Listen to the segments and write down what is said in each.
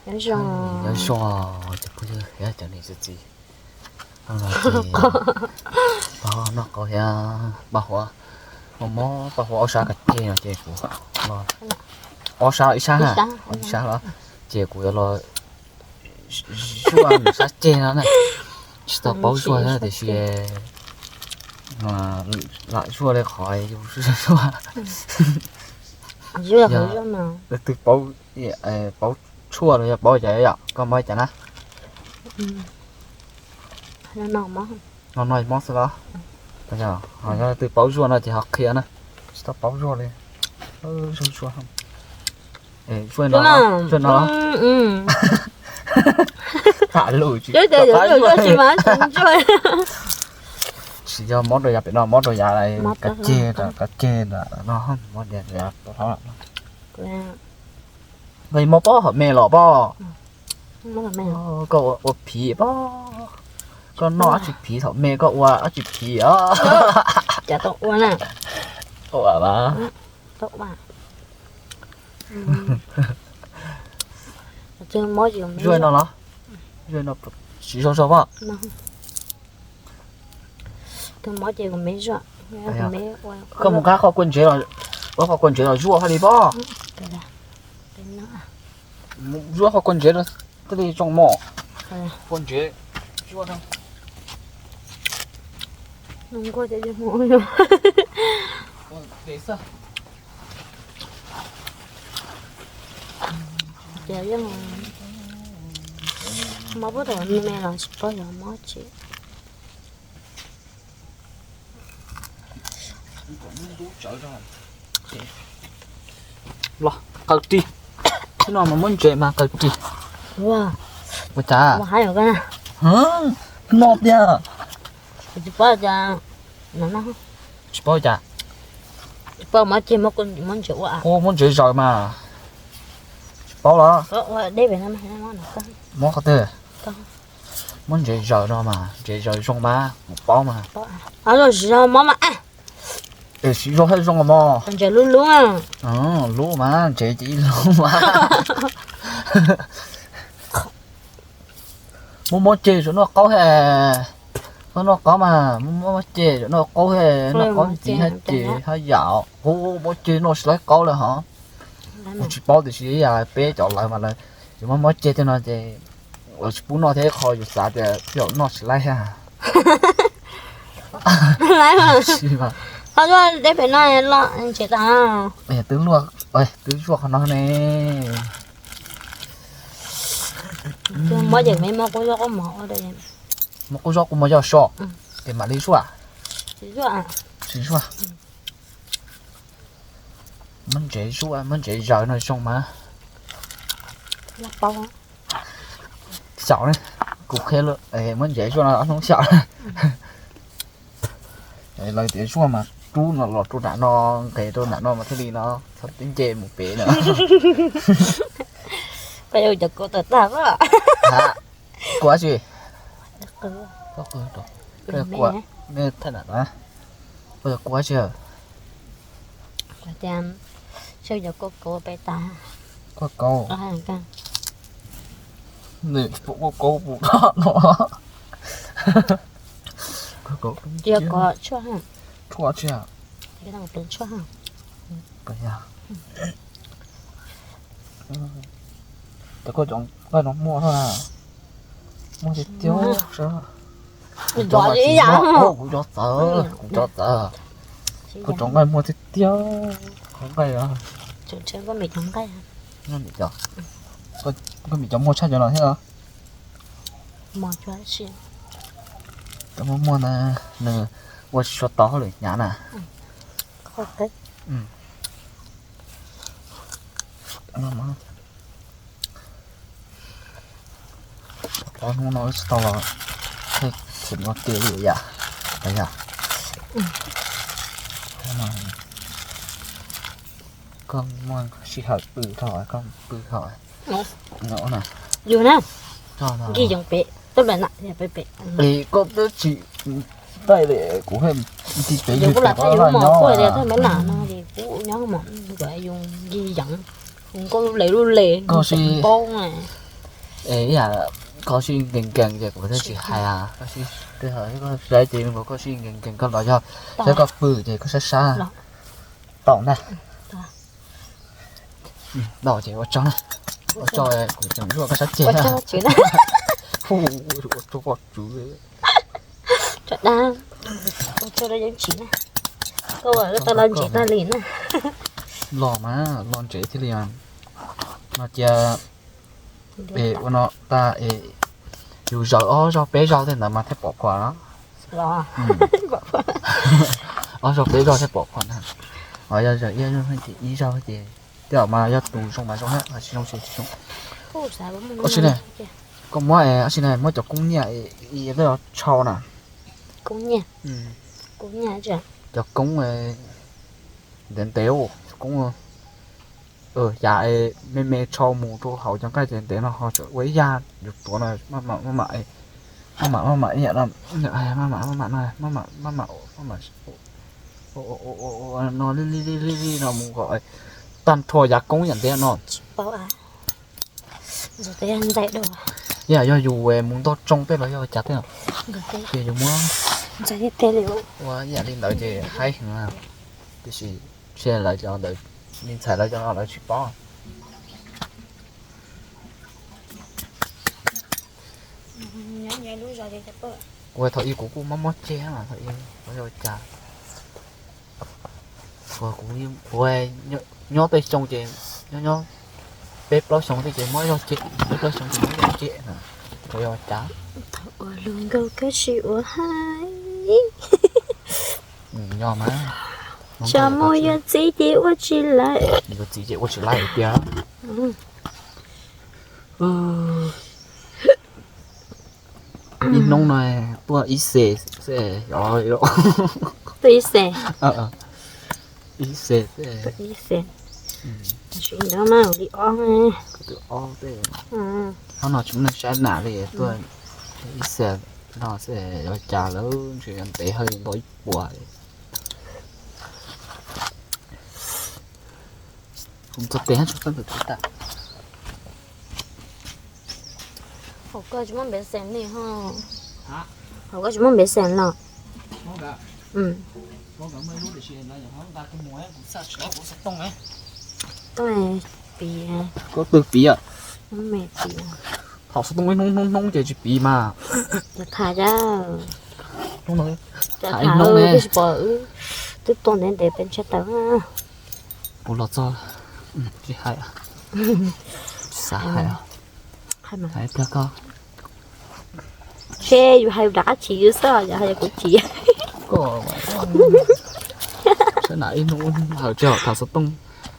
Nyob zoo cov phooj ywg thiab cov niam txiv. Pab noj qau thiab pab huav, mob pab huav ob sab kav ceg no ces kuv los, ob sab ib sab, ib sab los, ces kuv yuav los zuaj nws sab ceg no na. Tsis tau paub zuaj thiab tiam sis lam zuaj li qhov yus zuaj. Yog leej twg paub, paub tshuaj los yog paub cas yom, koj muab cas na. No no mob xwb los? Yog leej twg paub zuaj no ces ho qhia na. Tsis tau paub zuaj li. Zuaj zuaj, zuaj no, zuaj no. Tham lus tsis, tsis yog mob rau yav pem no, mob rau yav kav ceg, kav ceg ntawm no, mob rau yav, mob pob hom me los pob. Koj ua phiv pob, koj noj dab tsi phiv thaum me, koj ua dab tsi phiv os? Ua mas. Zuaj no los? Zuaj no tsis zoo zog pob. Koj mus nqa qhov kua ntsev, ua qhov kua ntsev los zuaj haj li pob. Zuaj qhov kua ntsev rau thiaj li zoo mos. Kua ntsev zuaj rau. Ces yeej mob puag thaum me los tsis paub yog mob tsis. Los qaws ris, no mas muab ntses mas qaws ris. Ua cas? No tiag. Tsis paub cas. Muab ntses zaws mas. Tsis paub los? Muab qhov twg? Muab ntses zaws no mas, ntses zaws zoo mas kuv paub mas. Siv zog thiaj zoo mos. Ntses lub lub. Lub mas ntses ces ib lub mas. Muab muab ceg tsuas noj qaub he. Koj noj qaub mas muab muab ceg tsuas noj qaub he, noj qaub ntxiv haj ces haj yam. Hu, muab ceg noj tsis laib qaub lawm hov. Kuv tsis paub tiam sis ib yam peb cov lawv mas lawv tsis muab muab ceg tej no ces lawv tsis pub noj thiab, qhov yus xav tias yus noj tsis laib thiab. Twb luaj, twb zuaj qhov no ne. Muab qub zaub qub mov yog so, ces mam li zuaj. Tsis zuaj. Muab ntsev zuaj, muab ntsev zaws no zoo mas. Xyaum ne, kuv qhia muab ntsev zuaj no ob hnub xyaum. Lawv tias zuaj mas rub no los rau nram no, nqes rau nram no mas thiaj li no, txhob twb nce mus pem na. Koj yuav cov kua tawg tag. Kua tsi? Koj kua, koj kua tsi? Kua kauv. Nws pom kua kauv pom koj no. Kua kauv tshuaj tsi? Koj cov nqaij no muaj, muaj tiag tiag. Kuv cov txawv, kuv cov txawv. Koj cov nqaij muaj tiag tiag. Qhov nqaij, koj me cov muag tshaj cov no thiab. Cov muag muag na, nws ua tsis tau tau hauj lwm hnyav na. Ob hnub no wb tsis tau los, tsis muaj kev li yam, yog. Koj muaj sij hawm pw thaum koj pw thaum. Yus na, nkig yoov pem, tuaj nram na, pem pem. Koj twb tsis taij li, kuv nkig pem yus kuj lam thaij yus mos kuj tias thaij maiv nam no es kuj nyob mos, yus nkig yoov, nkauj lub le lub le, koj si paub na. Es ib yam koj sib nkees nkees ces kuv thiaj tsis hais. Koj sib, koj saib ces koj sib nkees nkees koj los yog saib koj pw ces koj sab sab. Tau ntag. Tau ces ua tsaug, ua tsaug, kuv tseem zuaj koj sab ceg. Ua tsaug poj tswv. Ua tsaug rau yeeb tsim na. Koj ua tau los ntsev tag li na. Los mas los ntsev thiaj li no cia. Es ua no tag es yus zaws ob zaug peb zaug tej ntawd mas thiaj pom khuam. Ob zaug peb zaug thiaj pom khuam na. Ho yog zaws ib zaug ces ib zaug ces tej zaum mas yog tus zoo mas zoo na, tsis zoo ces tsis zoo. Ua si ne, koj muab, ua si ne muab cov koob nyiaj ib lub tshau na. Koob nyiaj, cov koob ntev ntev, koob yav me me tshau mus rau hauv cov nqaij ces ntev no ho tseem ua ib yam yus tuav no, maj mam, maj mam, maj mam, maj mam ib yam no, maj mam, maj mam no, maj mam, maj mam no li li li li no mus kom tag nrho yav koob yam ntev no. Ib yam yog yus mus ntoj tsoo tej los yog cas tej, ces yus muab ua ib yam li ntawd ces haib heev. Tiam sis ntshe lawv cov ntawd, me ntxhais lawv cov no lawv tsis paub. Kuv thaum ub kuv kuj mob mob ceg, thaum ub kuv yog cas, kuv, kuv nyob tej xyoo ces nyob nyob peb plaub xyoo tej ces mob zog ceg, peb plaub xyoo ces mob zog ceg na, kuv yog cas. Thaum ua hluas nkauj koj tsis ua hais. Yog mas, tsis muaj yuav txiv ces ua tsis laiv. Yuav txiv ces ua tsis laiv tiag. Ib hnub no tuaj ib xees xwb. Tuaj ib xees. Ib xees xwb. Ib xees. Tab sis ntawd mas li ob, ob tej. Hnub no tsis muaj neeg saib nas li, tuaj ib xees no xwb, yuav cas lawv ntshe yuav ntev hawj li nto ib puas. Kuv txog tes tsis tau ntawm tus tas. Hauv koj tsis muaj npev xees li ho. Hauv koj tsis muaj npev xees los? Tuaj piv. Koj twg piv? Ub, me piv. Thaum xov tooj ib hnub hnub hnub ces tsis piv mas. Yog tham, tham ib hnub ne. Twb tuaj ntev ntev pes tsawg tawm. Kuv los txog, tsis hais, xav hais. Hais pliag koj. Seb yus hais rov qab chim yus xwb, yog hais kuv chim. Koj, sab nam ib hnub hawm tsis haum tham xov tooj,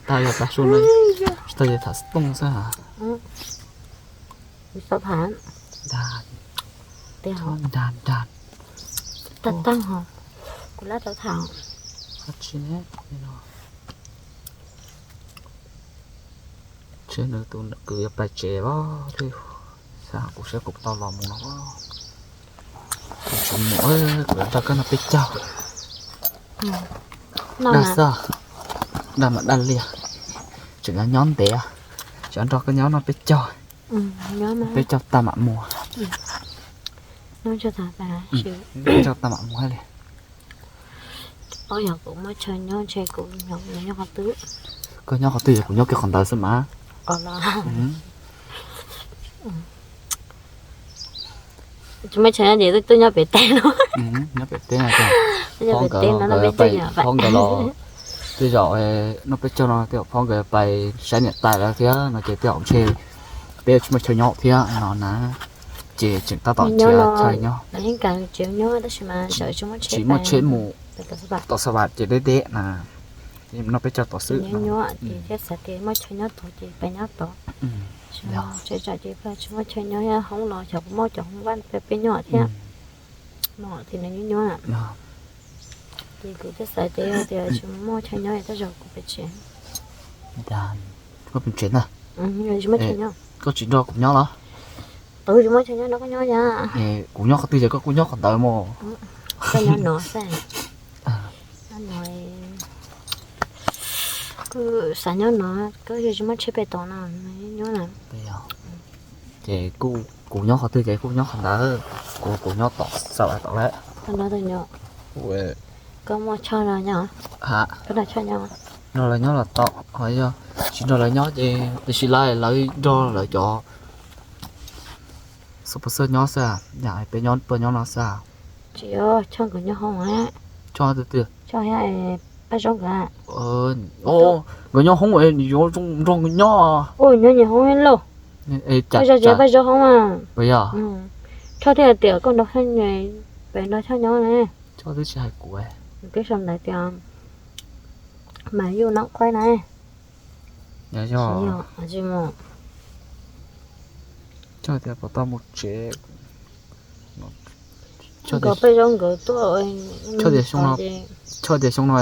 tag yog tav su no, tsis tag yog tham xov tooj xwb hos. Dag, dag, dag. Tag tag hos, kuv lab tau tham. Tsis, nws tus kwv yuav pais tsev los thiab, xav kuv saib kuv tau los mus no. Kuv tsis mus, kuv yuav nrog koj noj peb caug. Dag xwb, dag mas dag liag, tseem nyob ntev, tseem nrog koj nyob noj peb caug, peb caug tag mam mus. Peb caug tag mam mus li. Paub yog kuv muaj chaw nyob ntshe kuv nyob qhov twg. Koj nyob qhov twg yog kuv nyob kiag qhov ntawd xwb mas. Tsis muaj chaw nyob ces tuaj nyob pem teb no. Nyob pem teb no, phob nkawd los, tej zaum noj peb caug no tej zaum phob nkawd pais saib niam tais lawv thiab no ces tej zaum ntshe peb tsis muaj chaw nyob thiab no na. Ces tseem tab tom nrhiav chaw nyob. Yeej kam tsev nyob tab sis mas tsis muaj tsheb mus tom Xas Vas ces deb deb na. Noj peb caug tod xwb. Nyob nyob ces thiaj xav tias muaj chaw nyob tod ces pais nyob tod. Tsis tsam ces tsis muaj chaw nyob, hoob los xyov puas muaj cov hoob vaj peb nyob thiab. Mom ces nws nyob nyob. Ces kuv thiaj xav tias yog tias tsis muaj chaw nyob tej zaum kuv pais tsev. Koj pais tsev ntag. Tsis muaj chaw nyob. Koj tsis nrog kuv nyob los? Kuv tsis muaj chaw nyob, nrog koj nyob yom. Kuv nyob qhov twg ces koj kuj nyob qhov ntawd mos. Koj nyob no xwb. Nyob no, kuv xav nyob no, koj yog tsis muaj tsheb pem tod no, nyob no. Ces kuv nyob qhov twg ces kuv nyob qhov ntawd, kuv kuv nyob tom xaum tom lawm. Koj muaj choj no nyob? Ha, nrog lawv nyob los tau, ho yog tsis nrog lawv nyob ces tiam sis lawv lawv nrog lawv cov sponsor nyob xwb, yam peb nyob tuaj nyob no xwb. Tsis yog, choj nkawd nyob hoob. Choj twg? Choj Paj Zaub nkawd. Nkawd nyob hoob es yuav nrog nkawd nyob. Ua nyob nyias hoob lauj. Paj Zaub ces Paj Zaub hoob mas. Choj thiaj tias koj nrog Paj Zaub nyob ne. Choj twb tsis hais kuv. Twb sau ntawv tias mas yuj noj qhaib na. Yog, yog. Tsis mus. Choj tias puas tau mus tsev. Nkawd Paj Zaub nkawd tuaj. Choj tias xyoo no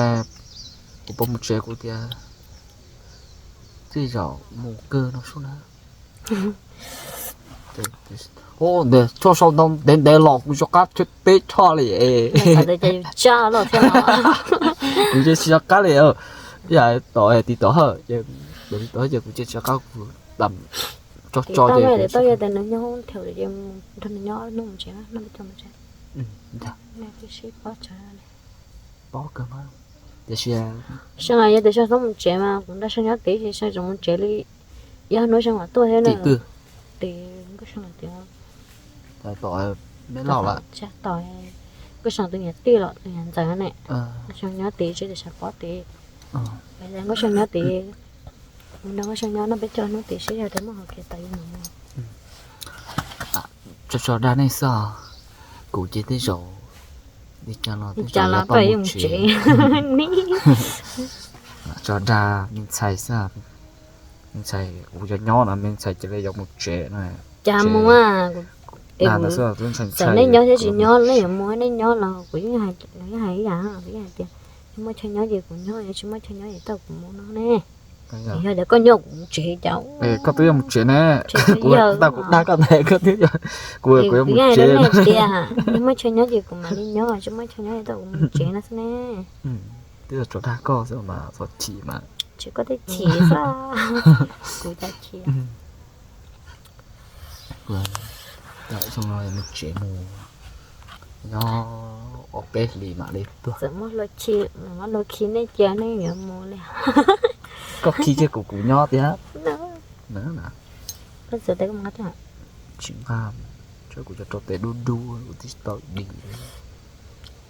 kuv puas mus tsev, kuv tias tej zaum mus kawg no sub na. Choj sau ntawv ntev ntev los kuv tsis qab teb Choj li. Kuv tsis tsis qab li. Yam tom tiv tom hawm, tiv tom hawm ces kuv tsis qab, kuv tso tso ces nws nyob hoob thiab ces nrog nws nyob hnub mus tsev, noj peb caug mus tsev. Sib paub tsawv li. Paub kawg mas. Tiam sis Seej yog tias Seej txhob mus tsev mas kuv nrog Seej nyob tid, Seej tseem mus tsev li ib ob hnub Seej mam tuaj thiab na. Tim Nkauj Seej lawm tias, tom me laus lawm, tom Nkauj Seej tus niam tij los tus niam ntxawm ne. Nkauj Seej nyob tid, tsis tias sawv pob tid. Nkauj Seej nyob tid, kuv nrog Nkauj Seej nyob noj peb caug hnub tid seb yog tias muaj hauv kev tawm yuav mus. Tso tso dag nej xwb os. Kuv ces tej zaum li cas los tej zaum yuav tau mus tsev. Tso dag me ntxhais xwb. Me ntxhais kuv yuav nyob no, me ntxhais cia li yuav mus tsev no. Cas mus, txawm nej nyob thiab tsis nyob, nej yuav mus nej nyob los kuv yeej hais ib yam, kuv yeej hais tias yog muaj chaw nyob ces kuv nyob, yog tsis muaj chaw nyob ces tau kuv mus no ne. Yog tias koj nyob kuv mus tsev cas. Koj twb yuav mus tsev ne. Kuv tau kuv dag koj ntag, koj twb, kuv kuv yuav mus tsev tias, yog muaj chaw nyob ces kuv mam li nyob, tsis muaj chaw nyob ces tau kuv mus tsev no xwb ne. Twb tso dag koj xwb mas txhob chim mas. Tsis koj twb chim xwb, kuv cas chim. Xyoo no mus tsev mus nyob ob peb hlis mam li tuaj. Txawm muaj hlua khi, muaj hlua khi nej cia nej yuav mus li. Koj khi kiag kuv, kuv nyob tiag. Koj txawm tes koj mus nqa tuaj. Tsis nqa, tsuav kuv cov rau tes dub dub kuv twb tsis tau dim.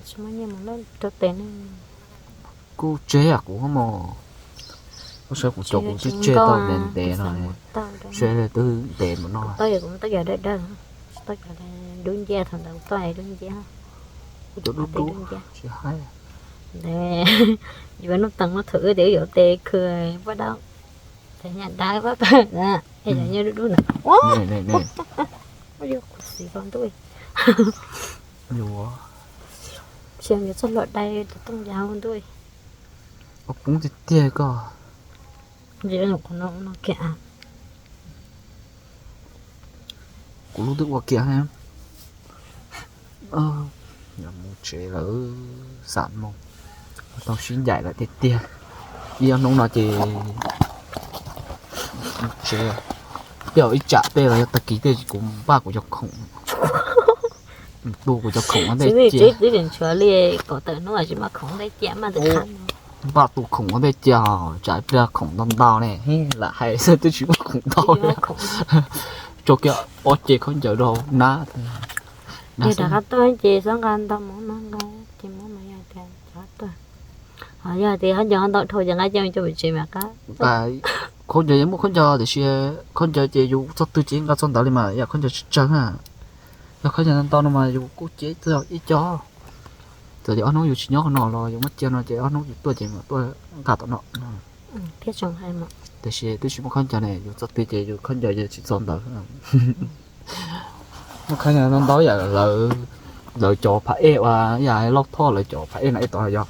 Tsis muaj nyiaj mus lawm rau tes ne. Kuv tseg kuv mos, koj saib kuv cov kuv twb tseg tau ntev ntev no, tseg twb ntev mus no. Tau yog kuv muaj tau cov dawb dawb, tau cov dub nciab, thaum ntawd kuv tau dub nciab. Kuv cov dub dub tsis haib. Yuav noj tees no thaum ub tias yuav tes khw paj dab, tes nyaj dab paj pawg na, es cov nyiaj dub dub ntawd. Ua, kuv xis ko ntuj. Tsis yog txoj hlua dai tus tooj yau ntuj. Ua poob tiag tiag koj. Ntshe qhov no no kiag. Kuv lub twb ua kiag. Mus tsev lawm, xam moo tau sib ncaim lawm tiag tiag. Ib ob hnub no ces mus tsev, tej zaum ib tsam tej los yog tag kis tej kuv npaj kuv cov khoom, tu kuv cov khoom ua ntej cia. Npaj tu khoom ua ntej cia, tsam ib pliag khoom ntau ntau ne, lam hais xwb twb tsis muaj khoom ntau li. Tso kiag ob ce khaub ncaws rau nab. Yog rov qab tuaj ces txhob nqa ntau mov no, nqa ces mov mas yog tias rov qab tuaj. Ho yog tias khaub ncaws ho ntau dhau ces nqa coj mus coj pem tsev mas qab. Khaub ncaws yeej muaj khaub ncaws tiam sis khaub ncaws ces yus txog twg ces nqa txog ntawd li mas yam khaub ncaws tsawg tsawg na. Yog khaub ncaws ntau ntau no mas yus kuj cev txog ib co. Txawm tias ob hnub yus tsis nyob qhov no los yus muab cia no ces ob hnub yus tuaj ces mam tuaj nqa tom no. Tiam sis twb tsis muaj khaub ncaws ne, yus txog twg ces yus khaub ncaws ces tsis txog ntawd. Muaj khaub ncaws ntau ntau yam lawv, lawv cov phav ej uas yam Lauj Thoj lawv cov phav ej na ej tod yog,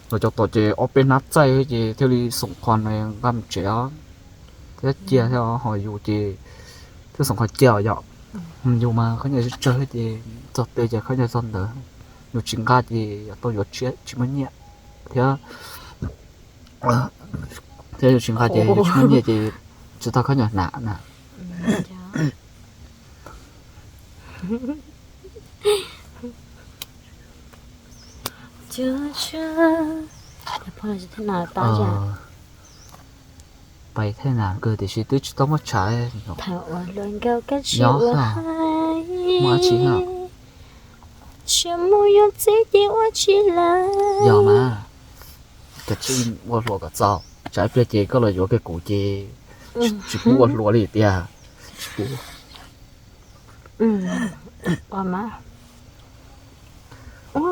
lawv cov tom ces ob peb hnab txaij ces thiaj li xoom qhov nqa mus tsev os. Thiab cia thiab ho yus ces thiaj xoom qhov cia os yom. Yus mas khaub ncaws tsawg tsawg ces txog twg ces khaub ncaws txog ntawd. Yus tsis nqa ces tau yuav tshiab tsis muaj nyiaj thiab. Thiab yus tsis nqa ces yus tsis muaj nyiaj ces tsis tau khaub ncaws hnav na. Cov tshuaj, cov pho los tsis thaj nas tab yam. Pais thaj nas kawg tiam sis twb tsis tau muaj tshav. Thaum uas hluas nkauj kab tsij ua hais, tsis mus yuav txiv ces ua tsis lawm. Yog mas, kab tsij ua hluas kom txaus, tsam ib pliag ces koj los yuav kiag kuv ces tsis pub ua hluas li tiag. Tsis pub.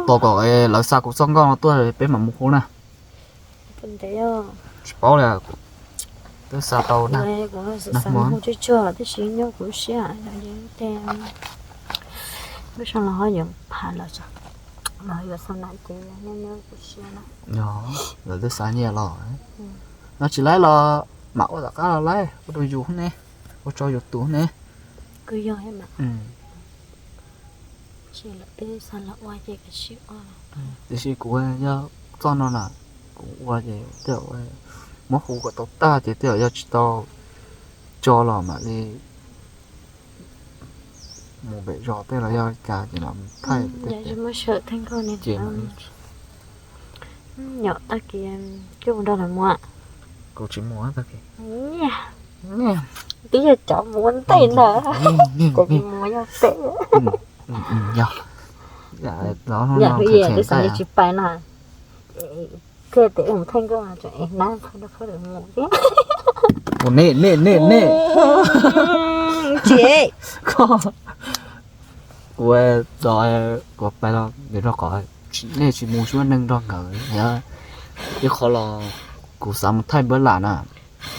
Tos kom lawv xa kuv txoj nkauj no tuaj peb mam mus hu na. Tsis paub li, twb xa tau na. Tab sis nyob kuv siab, lub sij hawm los ho yuav pha lawm, los yuav xa na ces nyob kuv siab na. Lawv twb xa nyiaj los, no tsis laib los mam ua tom qab los laib, ua rau yus ne, ua rau yus tus ne. Kuj yog mas. Tiam sis kuv yog txoj no na, kuv ua ces tej zaum muab hu kom tau tag ces tej zaum yog tsis tau tso los mam li mus pem zos tej los yog li cas ces mam thaij. Nyom tag kis coj mus nrog lawv mus. Kuv tsis mus tag kis. Twb yog cov mus ua ntej ntag, kuv mus yog peb. Yog, yog twb xav li tsis pais no, thiaj tias mus thaij nkauj no tseem es nab qhov rau qhov lawv mus thiab. Ua nej nej nej nej. Tsis, kuv, kuv pais los vim rau qhov nej tsis mus tsis muaj neeg nrog nkawd thiab. Ib qho los kuv xav mus thaij npawb lam na,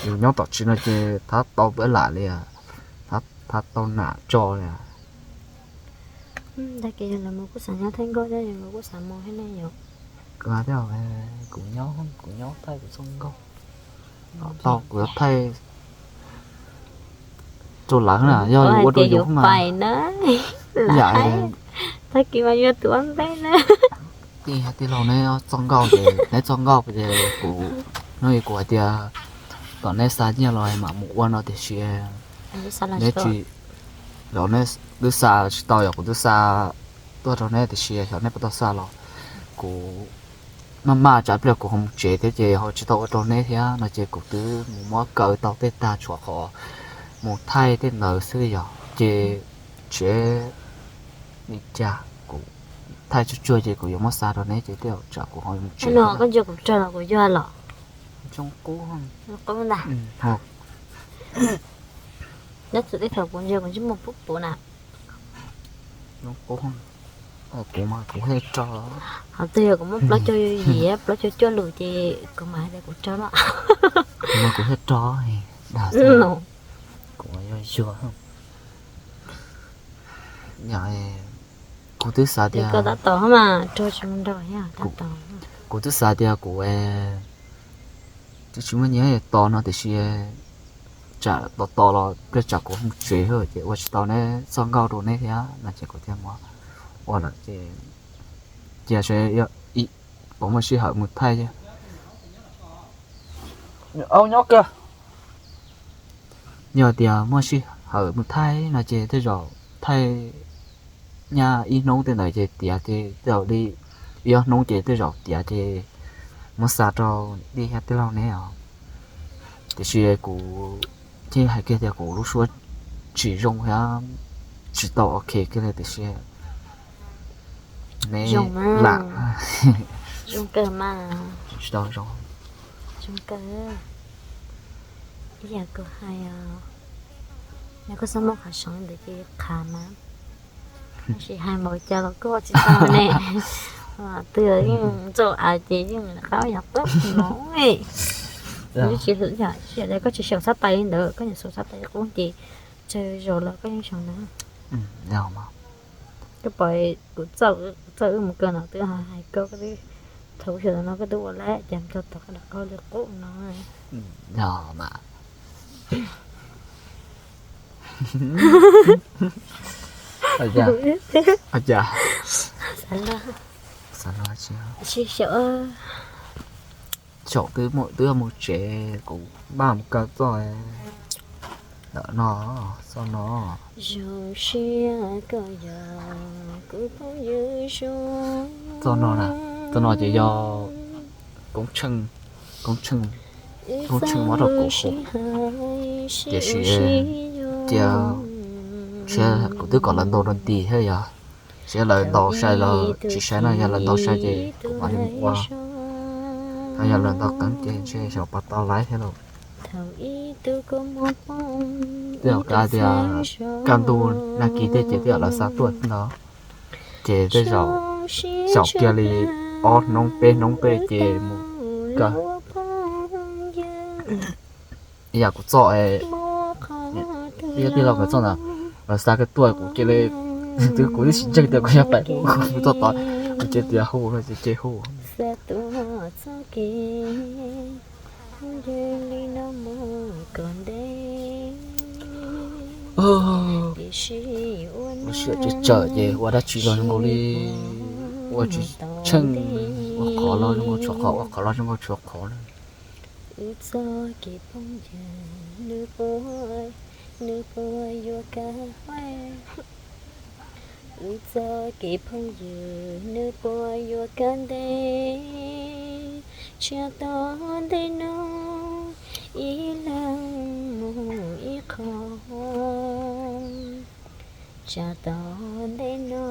yus nyob tom tsev no ces thab tau npawb lam li, thab tau nam tso li. Tag kis yog lawv mus kuj xav nyob thaij nkauj thiab, yog lawv kuj xav mus thiab ne yom. Kuv nyob, kuv nyob thaij kuv txoj nkauj, tau kuv yuav thaij rau lawv na, yog yuav ua rau yus mas pais na. Yam tag kis mas yog tus ua ntej na. Tij, tij laug neb txoj nkauj ces neb txoj nkauj ces kuv, no kuv hais tias kom neb xa nyiaj los mam mus ua no tiam sis neb tsis, neb twb xa tsis tau, yog kuv twb xa tuaj rau neb tiam sis xyov neb puas tau xa los kuv maj maj tsam pliag kuv ho mus tsev thiab ces ho tsis tau ua rau neb thiab no ces kuv twb mus muab kaw tau tej tag tshuav qhov mus thaij tej ntawd xwb yog ces tsev li cas kuv thaij tsuag tsuag ces kuv yuav muab xa rau neb ces tej zaum tsam kuv ho mus tsev no. Koj ntsia kuv rog los kuv yog los? Zoo qub, zoo qub ntag. Nyob txawm tej thaum kuv ntsia kuv ntsej muag pub puv na. Zoo qub, kuv mas kuv thiaj rog. Ho twg yog kuv muab plaub caug yim, plaub caug cuaj lus ces kuv mas hais tias kuv rog no. Kuv mas kuv thiaj rog, dag kuv yuag yuag. Kuv twb xav tias, kuv twb xav tias kuv twb tsis muaj nyiaj tos no tiam sis tsam tos tos los pliag tsam kuv mus tsev ces ua tsis tau neb txoj nkauj rau neb thiab no ces kuv thiaj mus ua lawm ces cia seb puas muaj sij hawm mus thaij. Au nyob kawg. Yog tias muaj sij hawm mus thaij no ces tej zaum thaij nyab ib hnub tej ntawd ces tiav ces tej zaum li ib ob hnub ces tej zaum tiav ces muab xa rau niam tij thiab tij laug neb os. Tiam sis kuv thiaj hais kiag tias kuv lub suab tsis zoo thiab tsis tau ok kiag li tiam sis neb lam zoo kawg mas. Tsis tau zoo. Zoo kawg. Ib yam kuv hais os, yog koj xav muaj qhov seem ntawd ces qhav mas, tab sis hais npaum cas los koj tsis tau ne. Twb yeej txaus av ces yeej rov qab yog qub no. Tsis, koj tsis xyaum xab tais li ntawd, koj yeej xyaum xab tais qub ces tsawg zaus los koj yeej xyaum ntawd. Koj pom kuv txawj wb mus kawg no twb hais koj, koj twb, thaum xyaum no koj twb ua lawm ces koj tau qhov li qub no. Yog mas. Ua cas? Xav luag. Xav luag tsis, xyaum twb mus tsev kuv npaj mus kaw txoj. Ntawm no, txoj no. Zoo siab koj yog kuv phooj ywg zoo. Txoj no na, txoj no ces yog koob tsheej, koob tsheej, koob tsheej muab rau kuv hu. Tiam sis cia, cia kuv twb kom lawv ntaus rau nti thiab yog, cia lawv ntaus sai los tsis sai no, yog lawv ntaus sai ces kuv mam li mus ua. Yog lawv ntaus qeeb ces ntshe xyov puas tau laib thiab lauj. Tej zaum kav tias kaj ntug nag kis tej ces tej zaum lawv xa tuaj no, ces tej zaum xyaum kiag li ob hnub peb hnub peb ces mus kawg. Ib yam kuv txoj, ib tij laug nkawd txoj ntawd, lawv xa kiag tuaj kuv cia li, twb kuv twb tsis ntseeg tias kuv yog pem, kuv txoj tod, kuv cia tias hu no ces cia hu. Lub sij hawm tsawg tsawg ces ua dab tsi los zoo nkaus li ua tsis tsheej, ua qhov los zoo nkaus tshuav qhov, ua qhov los zoo nkaus tshuav qhov na. Wb txoj kev phooj ywg nws puas, nws puas yuav kav, wb txoj kev phooj ywg nws puas yuav kav ntev, tsam tom ntej no ib leeg mus ib qho, tsam tom ntej no.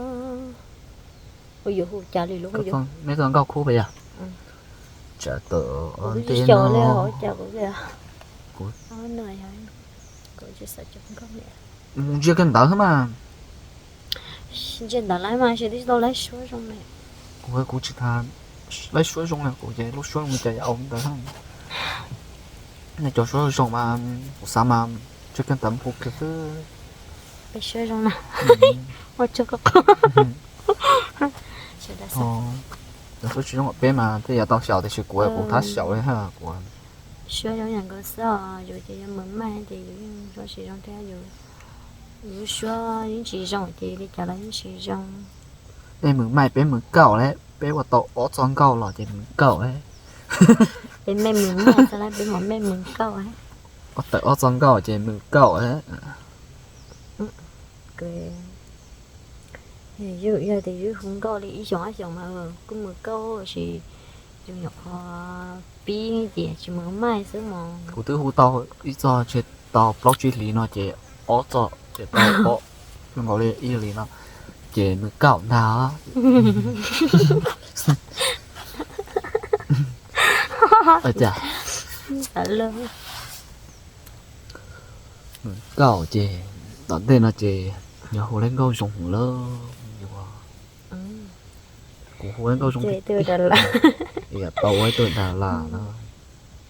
Ua yuav hu cas li lub, nej txoj nkauj khub pas yog? Tsam tom ntej no. Mus ntsia kiag ntawd xwb mas. Ntsia ntawd lawm mas tsis tau laib suab zoo li. Kuv, kuv tsis tas laib suab zoo li, kuv ces lub suab zoo li cas yog ua ntawd. Nej cov suab zoo mas kuv xav mas ntsia kiag ntawd mus hu kiag xwb. Peb suab zoo na. Ua tsaug koj qhov. Cov suab tsis zoo peb mas tej yuav tau xyaum tiam sis kuv, kuv thab xyaum li hab kuv. Suab zoo yam nkaus xwb os, yus ces yog Mws Maij ces yus yeej zoo tsis zoo thiab, yus lub suab yeej tsis zoo ces li cas los yeej tsis zoo. Nej Mws Maij peb Mws Kauj lawm, peb ua tau ob txoj nkauj los ces Mws Kauj lawm. Peb mej Mws Maij xwb lawm, peb mam mej Mws Kauj. Ua tawm ob txoj nkauj ces Mws Kauj lawm. Yog tias yus hu nkauj li ib xyoos ob xyoos mas kuj Mws Kauj, tab sis yus nyuam qhuav pib ces tsis Mws Maij xwb mog. Kuv twb hu tau ib txoj ntshe tau plaub tsib hlis no ces ob txoj ces tau ob, zoo nkaus li ib hlis no ces Mws Kauj ntag. Cas Mws Kauj ces tom ntej no ces yog hu lawv nkauj zoo lawm. Kuv hu lawv nkauj zoo, tau ua ib tug Dalas no.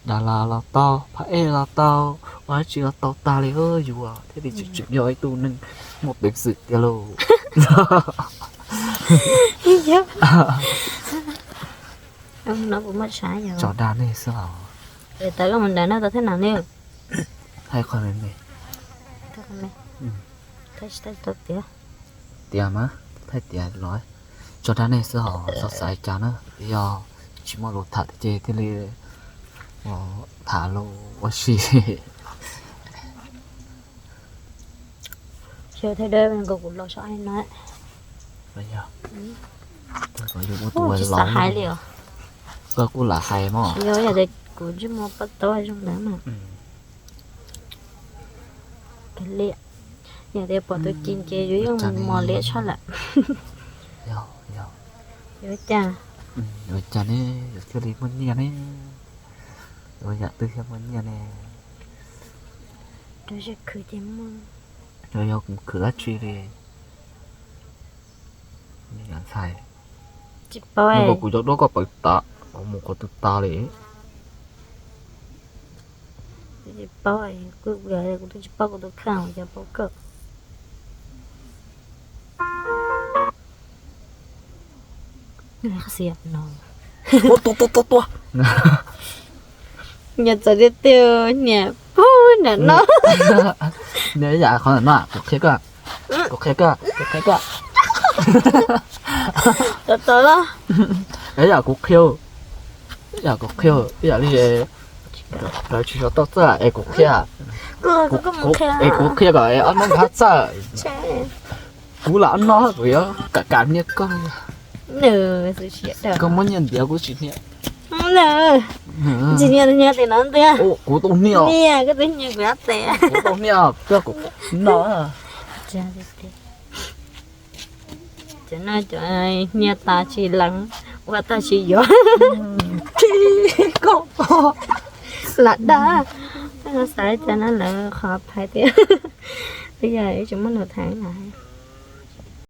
Dalas los tau, phab ej los tau, ua dab tsi los tau tag li yuav thiaj li tseem yog ib tug neeg muaj peev xwm tiag lauj. Tso dag nej xwb os. Tawv koj mus nrad no tau thaj nam ne. Hais qhov me me. Tias mas, thaij tias los tso dag nej xwb os, xav xav cas na, yog tsis muaj lus tham ces thiaj li tham los ua si. Xyov thaij dab nkaus kuv los saib no. Yog, yus ua tus laus hais li os. Koj kuj lam hais mog. Yog, yog tias kuv ntsej muag paj taub zoo ntawd mas. Kav liam, yog tias pom tus ci ces yus yeej mos liam tshaj lawm. Yog, yog. Yuav cas, yuav cas ne, yus thiaj li muaj nyiaj ne? Yuav yam twg thiaj muaj nyiaj ne? Rau zej khwv ces muaj. Yog, yog mus khwv dab tsi li? Ntxhais, tsis paub, kuv cov duab koj pawv tas, mus qhov twg tas li? Tsis paub, kuv twb tsis paub kuv tus kheej, cov paub kawg. Tua, tua, tua, tua. Nyias txawm tiag tiag, nyias pub nram no. Nyias ib yam qhov ntawm no, kuv qhia koj, kuv qhia koj, kuv qhia koj. Tau tau los. Ib yam kuv qhia, ib yam kuv qhia, ib yam li lawv tsis sawv tau txawj es kuv qhia. Es kuv qhia kom ob hnub nkawd txawj. Kuv lam ob hnub kuv yuav kam kam hnia koj. Koj muab nyiaj ntiav kuv tsis hnia. Tsis hnia, hnia tes no ntiag. Kuv tau hnia. Hnia koj tus hnia kuv tes. Kuv tau hnia, koj kuv no. Cov no cov hnia tas tsis lees, ua tag tsis yuav. Koj lam dag. Xav cov no lawv qhov phais tias, twb yog tsis muaj lus tham lawm.